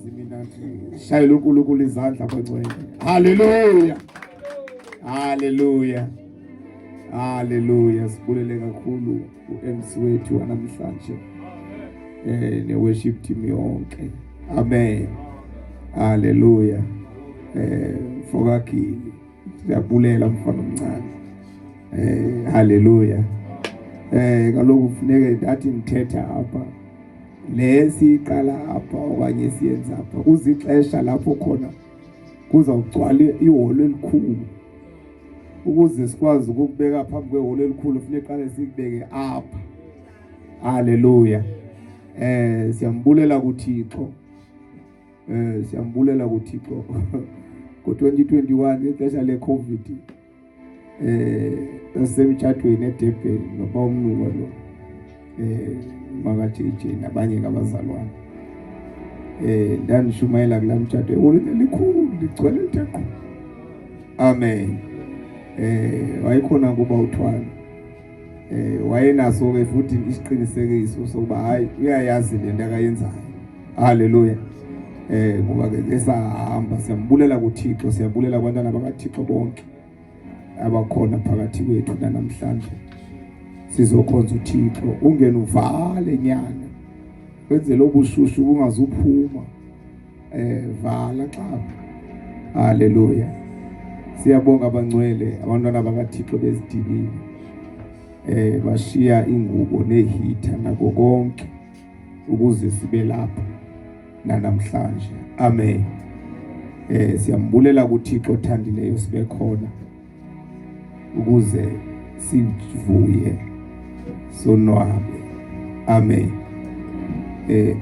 Amanzi mina shayela uNkulunkulu izandla bangcwele. Haleluya. Haleluya. Haleluya. Sibulele kakhulu uMC wethu wanamhlanje. Ne worship team yonke. Amen. Haleluya. Mfokagili. Siyabulela mfana omncane. Haleluya. Kaloku kufuneke ndathi ngithetha apha. Le siyiqala apha okanye siyenza apha kuzixesha lapho khona kuzawugcwala iholo elikhulu. Ukuze sikwazi ukukubeka phambi kweholo elikhulu kufuneka qale sikubeke apha. Haleluya. Siyambulela kuThixo. Siyambulela kuThixo. Ngo-2021 ngexesha le-COVID sasemtshatweni eDurban noba umnuka lo maka JJ nabanye ngabazalwane. Ndandishumayela kulaa mtshato eholweni elikhulu ligcwele lithe qhu. Amen. Wayekhona kuba uthwala. Wayenaso ke futhi isiqinisekiso sokuba hayi uyayazi le nto akayenzayo. Haleluya. Ngoba ke esahamba siyambulela kuThixo, siyabulela abantwana bakaThixo bonke abakhona phakathi kwethu namhlanje. Sizokhonza uThixo, ungene uvale nyana. Kwenzele obushushu bungazuphuma. Vala xa. Haleluya. Siyabonga abangcwele, abantwana bakaThixo bezidibile. Bashiya ingubo nehitha nako konke ukuze sibe lapha namhlanje. Amen. Siyambulela kuThixo othandileyo sibe khona ukuze sivuye sonwabe. Amen.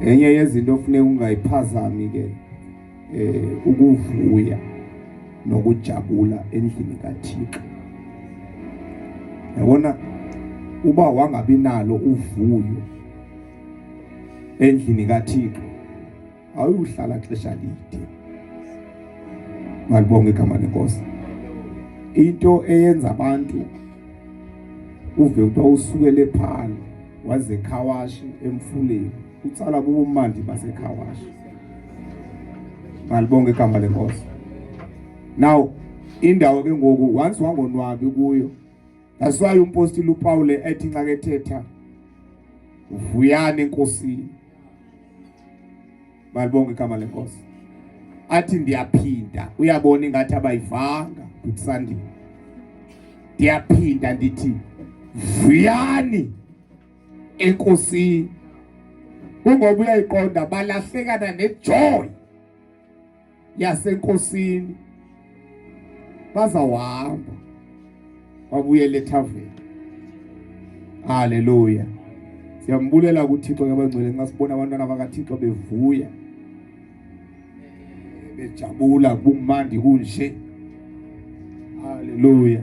Enye yezinto ofuneka ungayiphazami ke ukuvuya nokujabula endlini kaThixo. Yabona uba wangabi nalo uvuyo endlini kaThixo awuhlala xesha lide. Malibonge igama lenkosi. Into eyenza abantu uve kuthiwa usukele phansi waze khawashi emfuleni utsala bubumandi basekhawashi. Malibonge igama lenkosi. Now indawo ke ngoku once wangonwabi kuyo, that's why umpostile uPaul ethi nxa kethetha vuyani enkosini. Malibonge igama lenkosi. Athi ndiyaphinda, uyabona ingathi abayivanga kukusandile. Ndiyaphinda ndithi vuyani enkosini. Kungoba uyayiqonda balahlekana nejoy yasenkosini, bazawuhamba babuyele ethaveni. Haleluya. Siyambulela kuThixo ke abangcwele nxa sibona abantwana bakaThixo bevuya bejabula kumandi kunje. Haleluya.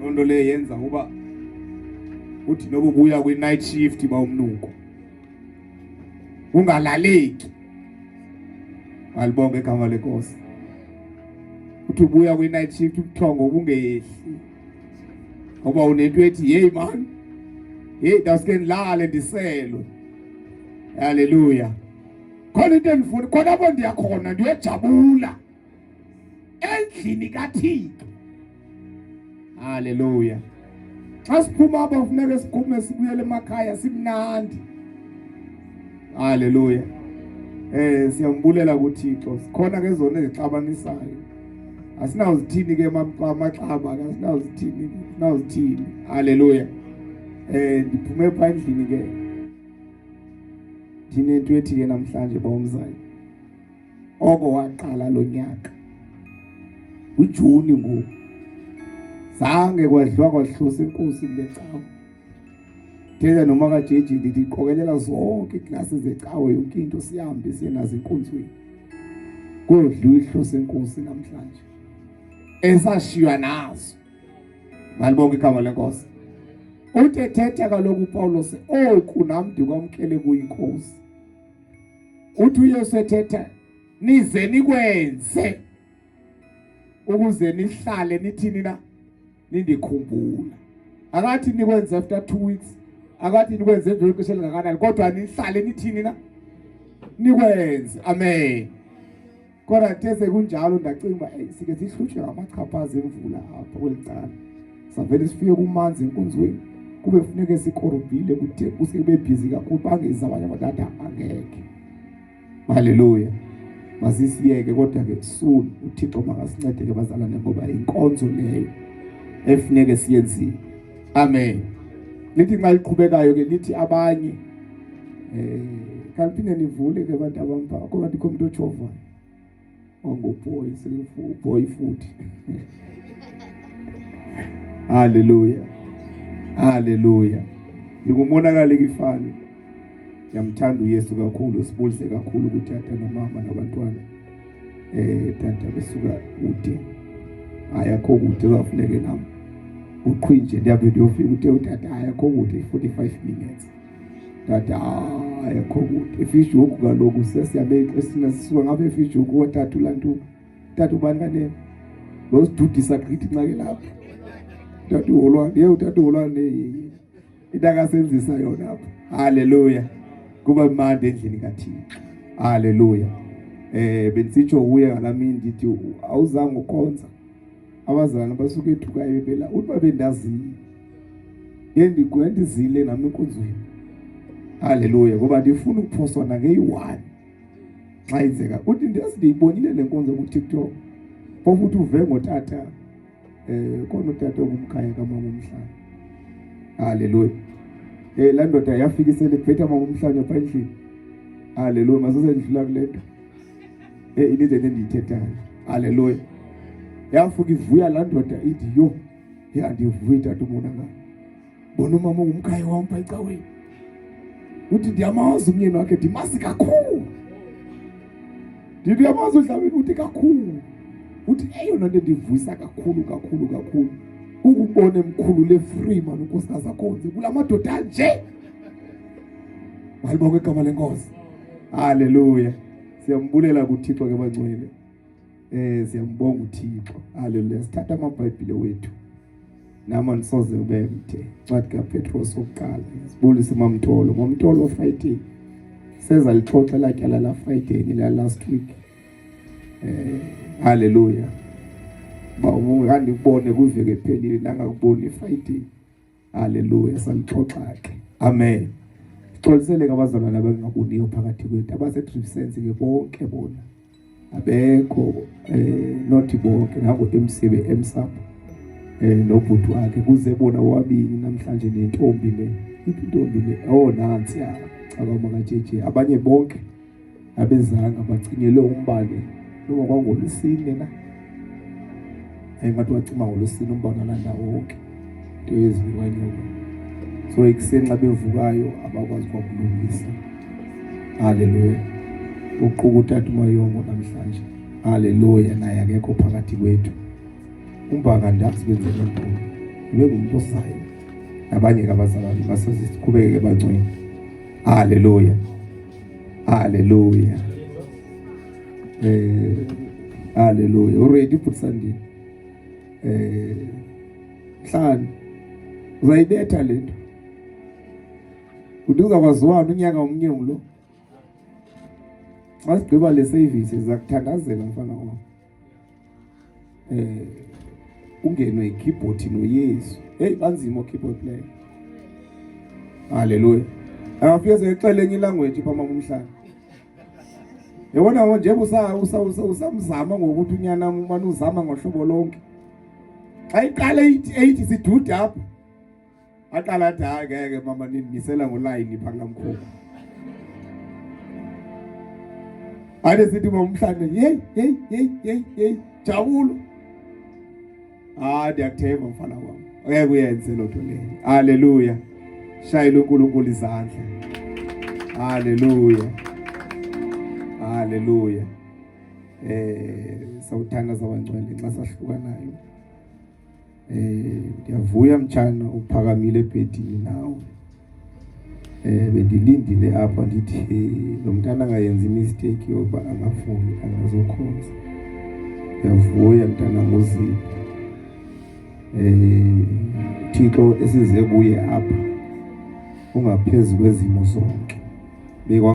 Loo nto leyo yenza uba uthi noba ubuya kwi-night shift ba umnuko ungalaleki. Malibonge igama lenkosi. Uthi ubuya kwi-night shift ubuthongo bungehli ngoba unento ethi hey man, hey ndawuske ndilale ndiselwe. Haleluya. Khona into endifuna khona apho ndiyakhona ndiyojabula endlini kaThixo. Haleluya. Xa siphuma apha kufuneka siphume sibuyele emakhaya simnandi. Haleluya. Siyambulela kuThixo. Sikhona ke zona ezixabanisayo. Asinawuzithini ke amaxaba, asinawuzithini, asinawuzithini. Haleluya. Ndiphume pha endlini ke. Ndinento ethi ke namhlanje bawumzali. Oko waqala lo nyaka. uJuni ngoku. Zange kwadliwa kwahlosa inkosi kule cawa. Thetha noma kaJeji ndithi qokelela zonke iiklasi zecawe yonke into sihambe siye nazo enkonzweni. Kuyodliwa ihloso enkosi namhlanje. Esashiywa nazo. Malibonke igama lenkosi. Uthe thetha kaloku uPawulos oku nam ndikwamkele kuyinkosi. Uthi uYesu ethetha nize nikwenze ukuze nihlale nithini na nindikhumbula. Akathi nikwenze after 2 weeks, akathi nikwenze emva kwexesha elingakanani, kodwa nihlale nithini na Nikwenze. Amen. Kodwa kuthe sekunjalo ndacinga uba eyi sike sihlutshwe ngamachaphaza emvula apha kweli cala. Savele sifike kumanzi enkonzweni kube funeke sikorobhile kuthe kuse kube bhizi kakhulu bangezi abanye abantu athi angeke. Haleluya. Masisiyeke kodwa ke soon uThixo makasincede ke bazalwane ngoba inkonzo leyo efuneke siyenzile. Amen. Lithi nxa liqhubekayo ke lithi abanye eh kaliphinde nivule ke abantu abampa kodwa ndikho umuntu ojovayo. Onguboy selifuboy futhi. Haleluya. Haleluya. Ngikumonakala ikifani. Ngiyamthanda uYesu kakhulu, sibulise kakhulu kutata nomama nabantwana. Eh tata besuka kude. Hayi akho kude uzafuneke nami. Uqhinje ndiyabe ndiyofika uthe utata hayi akho kude 45 minutes. Tata hayi akho kude. Efishuku kaloku sesiyabe esina sisuka ngapha efishuku watata ulantu. Tata ubani kanene? Lo sidudisa gqithi nxa ke lapha. Tata uholwane, yey utata uholwane. Into akasenzisa yona apha. Haleluya. Kuba mnandi endlini kaThixo. Haleluya. Eh bensitsho kuye ngalamini ndithi awuzange ukhonza. Abazalwane basuke ethukayo bela uthi babendazile. Ngendizile nami enkonzweni. Haleluya ngoba ndifuna ukuphoswa nangeyi-1 xa yenzeka. Uthi ndiyazi ndiyibonile le nkonzo kuTikTok. Phofu uthi uve ngotata eh khona utata ongumkhaya kamama umhlaba. Haleluya. Eh la ndoda yafika iselebrate mama umhlaba pha endlini. Haleluya masose ndidlula kule nto. Eh into endiyithethayo. Haleluya. Yafika ivuya la ndoda ithi yo ya ndivuya tata umonakalo. Bona umama ungumkhaya wam pha ecaweni. Uthi ndiyamazi umyeni wakhe ndimazi kakhulu. Ndithi uyamazi uDlamini uthi kakhulu. Uthi eyona nto endivuyisa kakhulu kakhulu kakhulu ukubona emkhulule free man unkosikazi akhonze kula madoda anje. Malibonge igama lenkosi. Haleluya. Siyambulela kuThixo ke bangcwele. Eh siyambonga uThixo. Haleluya. Sithatha amaBhayibhile wethu. Nama nisoze ube mde. Incwadi kaPetros wokuqala. Sibulise Mamtolo. Mamtolo Friday. Seza lixoxa latyala la Friday la last week. Eh haleluya. Ba ungandikubone kwiveki ephelile nangakuboni Friday. Haleluya salixoxa ke. Amen. Sixolisele ke abazalwane abangaboniyo phakathi kwethu abase-Driftsense ke bonke bona. Abekho eh not bonke nango MC be MSAP eh nobhuti wakhe kuze bona bobabili namhlanje nentombi le. Iphi intombi le? Oh nansi ya. Cabanga kaJJ abanye bonke abezanga bacinyelwe umbane noma kwangolwesine na. Engathi wacima ngolwesine umbane walanda wonke. Into yeziwanyoka. So ekuseni xa bevukayo abakwazi kwakulungisa. Haleluya. Uquka utata uMayongo namhlanje. Haleluya naye akekho phakathi kwethu. Umbanga andazi kwenzeka ntoni. Ube ngumuntu osayo. Nabanye ke abazalwane basoze siqhubeke bangcwele. Haleluya. Haleluya. Eh haleluya. Uready bhuti Sandile? Eh mhlawumbe uzayibetha le nto. Uthi uzakwaziwana unyaka omnye lo. Xa sigqiba le service sizakuthandazela mfana wam. Eh ungenwe ikeyboard noYesu. Hey banzima o-keyboard player. Haleluya. Angafike sexele enye ilanguage pha mama umhlaba. Yabona nje usamzama ngokuthi unyana umane uzama ngohlobo lonke. Xa iqala ithi 8 sidude apha. Aqala athi hayi ngeke mama nindimisela ngolayini pha kulaa mkhukhu. Ade sithi mama umhlane yeyi yeyi yeyi yeyi yeyi jabulo. Ah ndiyakuthemba mfana wam. Ngeke uyenze loo nto leyo. Haleluya. Shayela uNkulunkulu izandla. Haleluya. Haleluya. Eh sawuthandaza abangcwele nxa sahlukanayo. Eh ndiyavuya mtshana uphakamile ebhedini nawe. Eh bendilindile apha ndithi lo mntana angayenzi mistake yokuba angavuki angazokhonza. Ndiyavuya mntana ngozile. Eh Thixo esize kuye apha ungaphezulu kwezimo zonke. Bekwa